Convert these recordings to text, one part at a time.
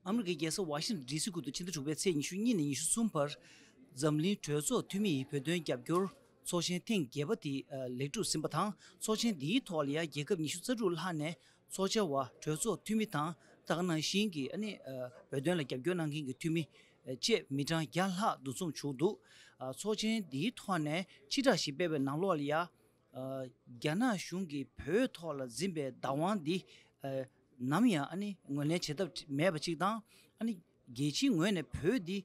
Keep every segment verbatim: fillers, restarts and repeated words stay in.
ཨ་མི་རི་ཀའི་རྒྱལ་ས་ཝ་ཤིང་ཊོན་ཌི་སི་ཁུལ་དུ་ཕྱི་ཟླ་དྲུག་པའི་ཚེས་ཉི་ཤུ་གཉིས་ནས་ཉི་ཤུ་གསུམ་བར་འཛམ་གླིང་གྲོས་ཚོགས་འཐུས་མི་ཡི་བོད་དོན་རྒྱབ་སྐྱོར་ཚོགས་ཆེན་ཐེངས་བརྒྱད་པ་དེ་ལེགས་གྲུབ་ཟིན་པ་དང་། ཚོགས་ཆེན་འདིའི་ཐོག་ལ་ཡང་རྒྱལ་ཁབ་ཉི་ཤུ་རྩ་དྲུག་ལྷག་ནས་ཚོགས་བཅར་བ་གྲོས་ཚོགས་འཐུས་མི་དང་། ད་ག་ནང་བཞིན་གྱི་ཨ་ནི་བོད་དོན་ལ་རྒྱབ་སྐྱོར་གནང་མཁན་གྱི་འཐུས་མི་བཅས་མི་གྲངས་བརྒྱ་ལྷག་འདུ་འཛོམས་བྱུང་འདུག་ཚོགས་ཆེན་འདིའི་ཐོག་ནས་སྤྱི་བསྒྲགས་ཤིག་སྤེལ་བའི་ནང་ལོགས་ལ་ཡང་། རྒྱ་ནག་གཞུང་གིས་བོད་ཐོག་ལ་འཛིན་པའི་བདག་དབང་འདི་ནམ་ཡང་ཨ་ནི་ངོས་ལེན་བྱེད་ཐབས་མེད་པ་ཅིག་དང་། ཨ་ནི་རྒྱལ་སྤྱིའི་ངོས་ནས་བོད་འདི་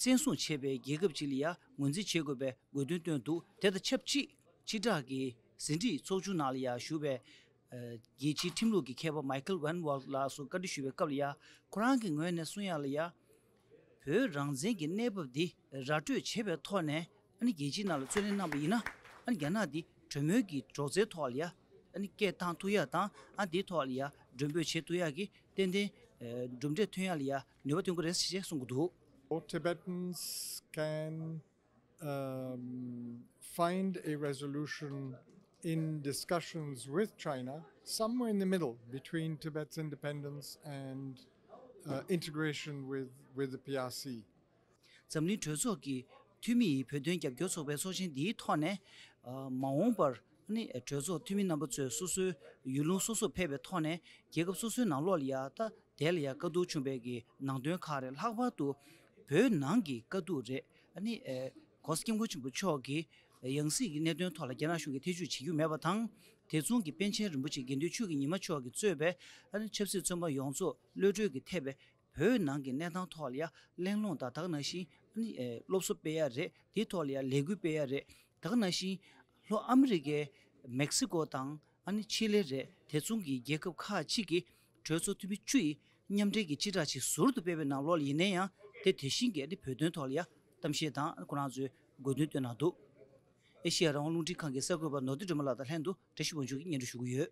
བཙན་བཟུང་བྱས་པའི་རྒྱལ་ཁབ་ཅིག་ལ་ཡང་ངོས་འཛིན་བྱེད་དགོས་པའི་དགོས་འདུན་བཏོན་འདུག་དེ་དང་ཆབས་ཅིག་སྤྱི་བསྒྲགས་ཀྱི་ཟིན་བྲིས་ཚོགས་ཆུང་ནང་ལ་ཡང་ཞུགས་པའི་རྒྱལ་སྤྱིའི་ཁྲིམས་ལུགས་ཀྱི་མཁས་པ་མའི་ཁལ་ཝན་ཝོལ་ལགས་སུ་བཀའ་འདྲི་ཞུས་པའི་སྐབས་ལ་ཡང་། ཁོ་རང་གི་ངོས་ནས་གསུང་ཡག་ལ་ཡང་། བོད་རང་བཙན་གྱི་གནས་བབ་འདི་ར་སྤྲོད་བྱས་པའི་ཐོག་ནས་ཨ་ནི་རྒྱལ་སྤྱིའི་ནང་ལ་རྩོད་ལེན་གནང་པ་ཡིན་ན། ཨ་ནི་རྒྱ་ནག་འདི་གྲོས་མོལ་གྱི་སྒྲོག་ཙེའི་ཐོག་ལ་ཡ་ཨ་ནི་སྐད་བཏང་ཐུབ་ཡག་དང་། ཨ་འདིའི་ཐོག་ལ་ཡ་མགྲོན་འབོད་བྱེད་ཐུབ་ཡག་གི་ཏན་ཏན་གྲུབ་འབྲས་ཐོན་ཡག་ལ་ཡ་ནུས་པ་ཐོན་གྱི་རེད་ཅེས་གསུང་གི་འདུག Tibetans can um, find a resolution in discussions with China, somewhere in the middle between Tibet's independence and uh, integration with, with the P R C. འཛམ་གླིང་གྲོས་ཚོགས་ཀྱི་འཐུས་མི་ཡི་བོད་དོན་རྒྱབ་སྐྱོར་ཚོགས་པའི་ཚོགས་ཆེན་འདིའི་ཐོག་ནས། མ་འོངས་པར་ནི་གྲོས་ཚོགས་འཐུས་མི་རྣམ་པ་ཚོས་སོ་སོའི་ཡུལ་ལུང་སོ་སོར་ཕེབས་པའི་ཐོག་ནས་རྒྱལ་ཁབ་སོ་སོའི་ནང་ལོགས་ལ་ཡ་ད་དེ་ལ་ཡ་དཀའ་སྡུག་བྱུང་བའི་གི་ནང་དོན་ཁག་རེད། ལྷག་པར་དུ་བོད་ནང་གི་དཀའ་སྡུག་རེད། ཨ་ནི་ཨེ་༸གོང་ས་༸སྐྱབས་མགོན་ཆེན་པོ་མཆོག་གི་ཡང་སྲིད་ཀྱི་གནད་དོན་ཐོག་ལ་རྒྱ་ནག་གཞུང་གིས་ཐེ་བྱུས་བྱེད་རྒྱུ་མེད་པ་དང་། དེ་མཚུངས་ཀྱི་པཎ་ཆེན་རིན་པོ་ཆེ་དགེ་འདུན་ཆོས་ཀྱི་ཉི་མ་མཆོག་གིས་གཙོས་པའི་ཨ་ནི་ཆབ་སྲིད་བཙོན་པ་ཡོངས་རྫོགས་གློད་གྲོལ་གྱི་ཐེབས་པའི་བོད་ནང་གི་གནས་སྟངས་ཐོག་ལ་ཡ་གླེང་སློང་དང་། ད་ག་ནང་བཞིན་ཨ་ནི་ཨེ་སློབ་གསོ་སྤེལ་ཡ་རེད། དེའི་ཐོག་ལ་ཡ་ལས་འགུལ་སྤེལ་ཡ་རེད། ད་ག་ནང་བཞིན་ལྷོ་ཨ་མི་རི་ཀའི་མེག་སི་ཀོ་དང་ཨ་ནི་ཆི་ལི་རེད། དེ་མཚུངས་ཀྱི་རྒྱལ་ཁབ་ཁག་ཅིག་གི་གྲོས་ཚོགས་འཐུས་མི་བཅུ་ཡིས་མཉམ་འབྲེལ་གྱི་སྤྱི་བསྒྲགས་ཤིག་ཟུར་དུ་སྤེལ་བའི་ནང་ལོགས་ལ་ཡིན་ན་ཡང་། དེ་དེ་བཞིན་གྱི་ཨ་ནི་བོད་དོན་ཐོག་ལ་ཡ་གཏམ་བཤད་དང་ཁོ་རང་ཚོའི་དགོས་འདུན་བཏོན་གནང་འདུག་ཨེ་ཤེ་ཡ་རང་དབང་རླུང་འཕྲིན་ཁང་གི་གསར་འགོད་པ་ནོར་བདེ་སྒྲོལ་མ་ལགས་དང་ལྷན་དུ་བཀྲ་ཤིས་དབང་ཕྱུག་གིས་སྙན་སྒྲོན་ཞུ་གི་ཡོད།